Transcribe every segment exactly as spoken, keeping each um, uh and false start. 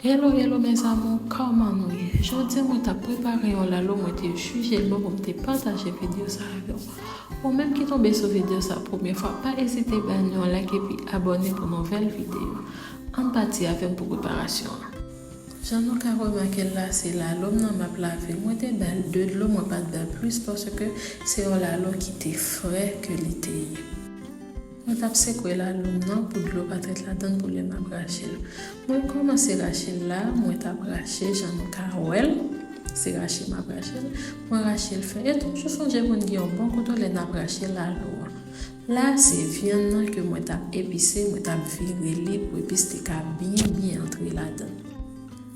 Hello, hello mes amours, kòman nou ye? Jodi a mwen t ap prepare yon lalo, mwen te jije l bon pou m te pataje videyo sa avè w. Ou menm ki tonbe sou videyo sa premye fwa, pa ezite ba n yon like epi abòne pou nouvèl videyo. Ann pati avè m pou preparasyon an. Jan nou ka remake l la, se lalo m nan m ap lave. Mwen te ba l de dlo, mwen pa t ba l plis paske se yon lalo ki te fre ke li te ye. Mwen t ap sekwe lalo m nan pou dlo pa t ret ladan l pou lè m ap rache l. Mwen kòmanse rache l la, mwen t ap rache jan nou ka wè l. Se rache m ap rache l. Mwen rache l fen. E toujou sonje pou n gen yon bon kouto lè n ap rache lalo an. La, se vyann nan ke mwen t ap epise, mwen t ap vire li pou epis te ka byen, byen antre ladan l.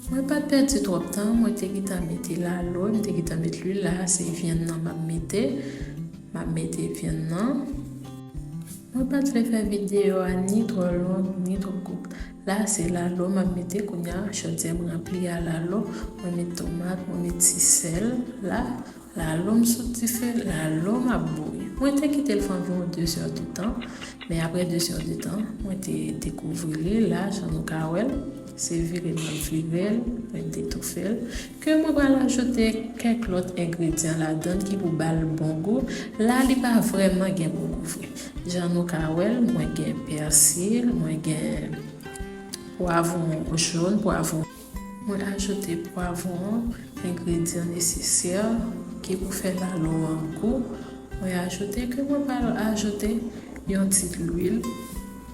Mwen pa t pèdi twòp tan, mwen te gentan mete lalo, m te gentan met lwil la, se vyann nan m ap mete. M ap mete vyann nan. Mwen pa t vle fè videyo a ni twò long, ni twò kout. La, se lalo m ap mete kounye a, chodyè m ranpli a lalo, mwen met tomat, mwen met ti sèl la. Lalo m sou dife, lalo m ap bouyi. Mwen te kite l fè anviwon de zè de tan, men apre de zè de tan, mwen te dekouvri li la, jan nou ka wè l. Se vire m ap vire l, mwen detoufe l. Ke mwen pral ajoute kèk lòt engredyan ladan l ki pou ba l bon gou. La, li pa vrèman gen bon gou vre. Jan nou ka wè l, mwen gen pèsi, mwen gen pwavwon jòn, pwavwon. Mwen ajoute pwavwon, engredyan nesesè ki pou fè lalo an gou. Mwen ajoute ke mwen pral ajoute yon ti lwil,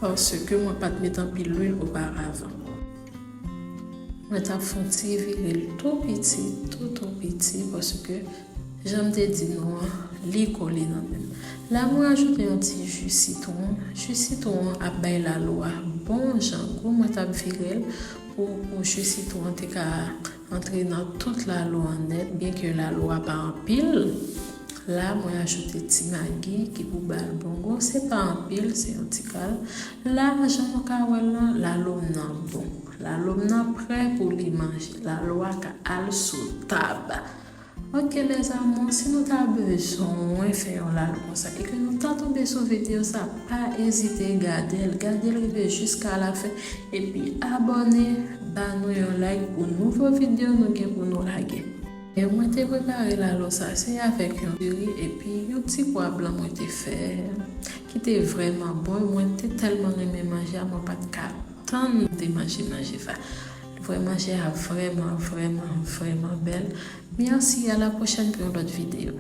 paske mwen pa t met anpil lwil oparavan. Mwen t ap fè yon ti vire l tou piti, tou, tou piti, paske jan m te di nou an, li kole nan men m. La, mwen ajoute yon ti ji sitwon. Ji sitwon an ap bay lalo a bon jan gou. Mwen t ap vire l pou, pou ji sitwon an te ka antre nan tout lalo an nèt, byenke lalo a pa anpil. La, mwen ajoute ti magi ki pou ba l bon gou. Se pa anpil, se yon ti kal. La, jan nou ka wè l lan, lalo m nan bon. Lalo m nan prè pou li manje. Lalo a ka al sou tab. Ok mes amours, si nou ta bezwen fè yon lalo konsa e ke nou ta tonbe sou videyo sa, pa ezite gade l. Gade l rive jiska lafen epi abòne, ba nou yon like pou nouvo videyo nou gen pou nou lage. E mwen te prepare lalo sa, se avèk yon diri epi yon ti pwa blan mwen te fè, ki te vrèman bon. Mwen te tèlman renmen manje a, mwen pa t ka tann pou te manje manje sa. Vrè manje a vrèman, vrèman, vrèman bèl. Mèsi, a la pwochèn pou yon lòt videyo.